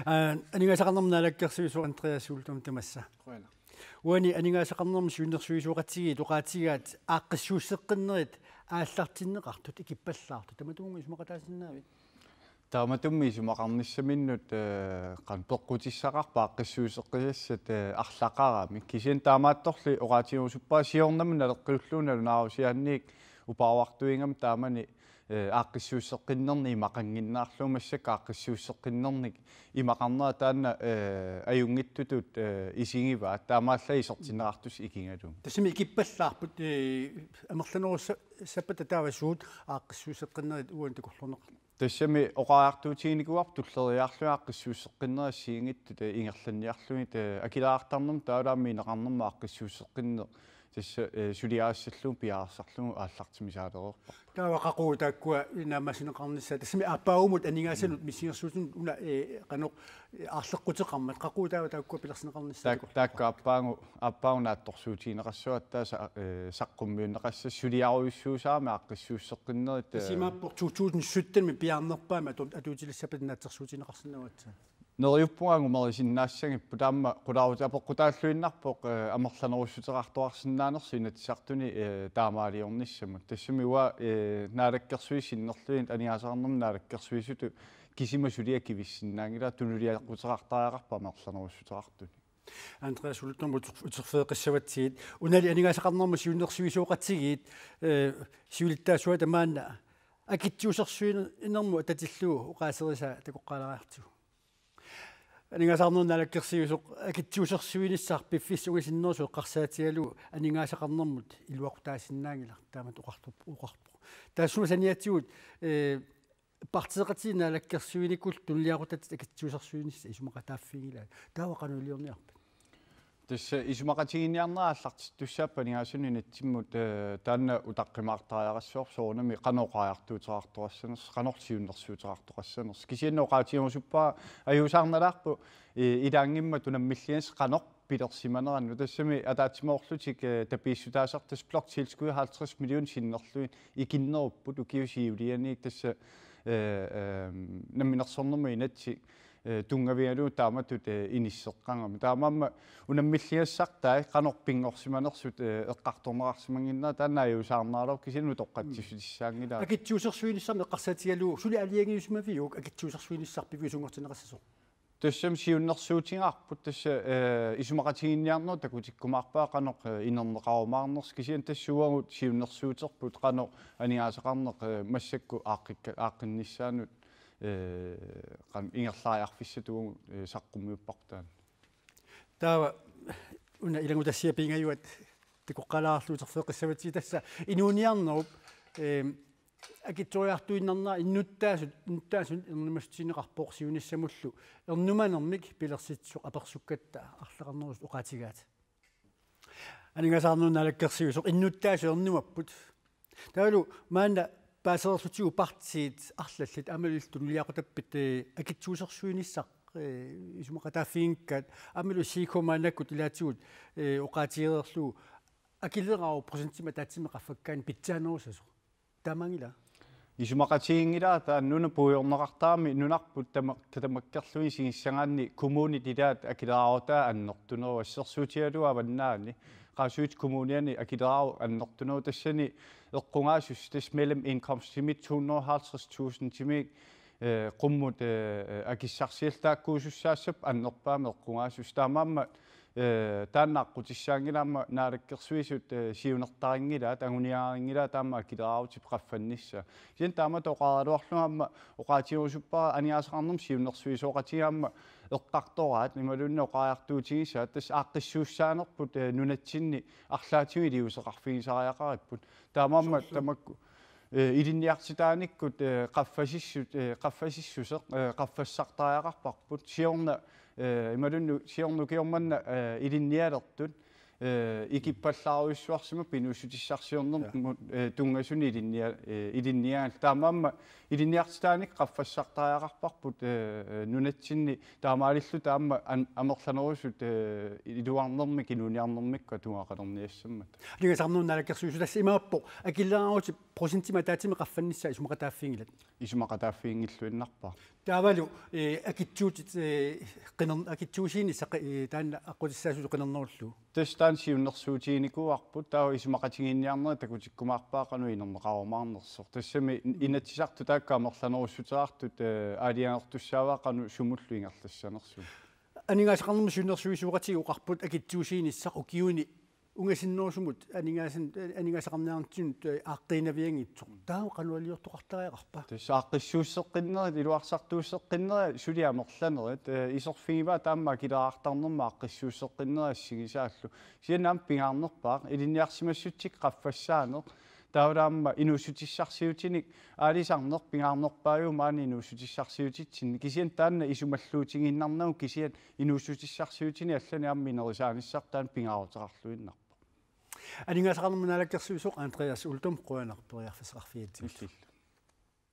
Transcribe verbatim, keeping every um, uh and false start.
Aa, aningaasaqarnermut naalakkersuisoq Andreas Uldum tamassa. Qujanaq. Uani aningaasaqarnermut siunnersuisoqatigiit oqaatigaat aaqqissuusseqqinnerit aallartinneqartut ikippallaartut. Tamatumunnga isumaqataasinnaavit? Taamatummi isumaqarnissaminnut, eh, qanoq peqqutissaqarpat aaqqissuusseqqisassat, eh, arlaqarami. Kisianni taamaattorli oqaatigerusuppara siornamut naleqqiullugu nalunaarusiaanniit upaavartuigama taamani, eh, aaqqissuusseqqinnernik imaqannginnaarlugu massakkut aaqqissuusseqqinnernik imaqarnera taanna, eh, ajunngitsutut, eh, isigivaat taamaallaat isertinneqartussat ikigalugu. Tassami ikippallaarput, eh, amerlanerussappat taava suut aaqqissuusseqqinnerit uani takorloorneqarput? Tassami oqariartuutiginikuuarput tulleriiaarlugit aaqqissuusseqqinnerit assigiinngitsut, eh, ingerlanniarlugit, eh, akileraartarnermut taavalu aamma ineqarnermut aaqqissuusseqqinneq tassa, eh, suliarissallugu piareersarlugu aallartimisaareerparput. Taava qaqugu taakkua naammassineqarnissaat, tassami aappaagumut aningaasanut misigersuutinut una, eh, qanoq, eh, aarleqquteqarmat, qaqugu taava taakkua pilersinneqarnissaat? Taak-, taakku aappaagu, aappaagu naatsorsuutigineqassavaat taava sa-, eh, saqqummiunneqassasoq suliarujussuusarami aaqqissuusseqqinnerit, eh, tassa imaappoq to tusind sytten-imi piaarnerpaamik atu-, atuutilissappata naatsorsuutigineqarsinnaagatta. Neriuppunga angumerisinnaassagipput taama qularuti apeqqutaalluinnarpoq, eh, amerlanerussuteqartoqarsinnaanersoq Inatsisartuni, eh, taamaaliornissamut. Tassami uanga, eh, naalakkersuisut sinnerlugit aningaasaqarnermut naalakkersuisutut kisima suliaq akivissinnaanngilaq, tunuliaqquteqartariaqarpoq amerlanerussuteqartuni. Andreas Uldum, uter-, uterfigeqqissavatsigit. Unali aningaasaqarnermut siunnersuisoqatigiit, eh, siulittaasuata maanna akitsuusersuinermut atatillugu oqaaserisaa takoqqaalaariartigu. Aningaasaqarnermut naalakkersuisoq akitsuusersuinissaq piffissap ungasinnerusoq eqqarsaatigalugu aningaasaqarnermut iluaqutaasinnaanngilaq taamatut oqartup-, oqarpoq. Taassuma saniatigut, eh, partiiqatigiit naalakkersuinikullu tunuliaqutatit akitsuusersuinissaq isumaqataaffiginngilaat. Taava qanoq iliorniarpat? Tassa isumaqatiginninniarnerat aallartittussaapput aningaasanut inatsimmut, eh, taanna utaqqimaartariaqassavarput soorunami qanoq oqariartuuteqartoqassanersoq, qanoq siunnersuuteqartoqassanersoq. Kisianni oqaatigerusuppara ajuusaarnalaarpoq, eh, ilaanngimmat unammilligassat qanoq pilersimanerannut. Tassami ataatsimoorlutik, eh, tapiissutaasartut tassa bloktilskud halvtreds millioner sinnerlugit ikinnerupput ukiup siuliani tassa, eh, eh, namminersornermut inatsit, eh, tunngavigalugu taamatut, eh, inisseqqagami. Taamaammat unammilligassartai qanoq pinngorsimanersut, eh, eqqartorneqarsimannginnera taanna ajuusaarneraluarpoq kisianni utoqqatsissutissaanngilaq. Akitsuusersuinissarmik eqqarsaatigalugu suli aalajangiusimaviuk akitsuusersuinissaq piviusunngortinneqassasoq? Tassami siunnersuutigaarput tassa, eh, isumaqatiginninniarnerup takutikkumaarpaa qanoq, eh, inerneqarumaarnersoq kisianni tassa uagut siunnersuuterput qanoq aningaasaqarneq, eh, massakkut aaqqikka-, aaqqinnissaanut, eh, qanoq ingerlariarfissatut uagut, eh, saqqummiupparput taanna. Taava una ilanngutassiaq pingajuat takoqqaalaarlugu uterfigeqqissavatsigit tassa inuuniarnerup, eh, akitsoriartuinnarnera innuttaasut, innuttaasut ernumassutigineqarpoq siunissamullu ernumanermik pilersitsisoq apersukkatta arlaqarnerusut oqaatigaat. Aningaasaqarnermut naalakkersuisoq innuttaasut ernumapput. Taavalu maanna paasereerlutigu partiit arlallit aammalu illit tunuliaqutappit, eh, akitsuusersuinissaq, eh, isumaqataaffiginngikkaat aammalu C K maannakkut ilaatigut, eh, oqaatigereerlugu akileraarut procentimik ataatsimik qaffakkaanni pitsaanerusasoq. Taamaanngilaq? Isumaqatiginngilara taanna nuna puigorneqartarami nunarput tama-, tamakkerlugit isigissagaanni kommunit ilaat akileraarutaat annertuneruvoq assersuutigalugu avannaani. Qaasuitsup Kommuniani akileraarut annertuneruvoq tassani eqqugaasussat tassa mellemindkomstimik to hundrede og halvtreds tusindimik, eh, qummut, eh, akissarsiallit taakkuusussaassapput annerpaamik eqqugaasussat. Taamaammat eh, taanna aqqutissaanngilaq aamma naalakkersuisut, eh, siunertarinngilaat, anguniagarinngilaat taama akileraarutip qaffannissaa. Kisianni taamatut oqaraluarlunga aamma oqaatigerusuppara aningaasaqarnermut siunnersuisoqatigiit aamma eqqartoraat, imaluunniit oqariartuutigisaat, tassa aaqqissuussaanerput, eh, nunatsinni arlaatigut iliuuseqarfigisariaqaripput. Taamaammat tamakku, eh, ilinniartitaanikkut, eh, qaffasissut, eh, qaffasissuseq, eh, qaffassartariaqarparput. Siorna, eh, imaluunniit siorna ukioq manna, eh, ilinnialertut, eh, ikippallaarujussuarsimapput inuussutissarsiornermut, eh, tunngasunik ilinnia-, eh, ilinniagallit. Taamaammat ilinniartitaanikkut qaffassartariaqarparput, eh, eh, nunatsinni taamaalilluta aamma an-, amerlanerusut, eh, iluarnermik, inuuniarnermikkut atugaqalerniassammata. Aningaasaqarnermut naalakkersuisoq tassa imaappoq akileraarutip procentimik ataatsimik qaffannissaa isumaqataaffiginngilat? Isumaqataaffiginngilluinnarpara. Taavalu akitsuutit qinerneq akitsuusiinissaq taanna aqqutissaasutut qinernerullugu. Tassa taanna siunnersuutiginikuuarput taava isumaqatigiinniarnerit takutikkumaarpaat qanoq inerneqarumaarnersoq. Tassami Inatsisartut taakku amerlanerussuteqartut aalajangertussaavaat qanoq sumullu ingerlassanersut. Aningaasaqarnermut siunnersuisoqatigiit oqarput akitsuusiinissaq ukiuni ungasinnerusumut aningaasan aningaasaqarniarnitsinut aaqqiinavianngitsoq. Taava qanoq iliortoqartariaqarpa? Tassa aaqqissuusseqqinnerit iluarsartuusseqqinnerit suli amerlanerit iserfigivaat aamma akileraartarnermut aaqqissuusseqqinnerit assigisaallu. Kisianni aamma pingaarnerpaaq ilinniarsimassutsit qaffassaaneq. Taavalu aamma inuussutissarsiutinik aalisarneq pingaarnerpaajuvoq maani inuussutissarsiutitsinni. Kisianni taanna isumalluutigiinnarnagu kisianni inuussutissarsiutinik allanik aamma inerisaanissartaa pingaaruteqarluinnarpoq. Aningaasaqarnermut naalakkersuisoq Andreas Uldum qujanaq periarfissaqarfigigatsigut.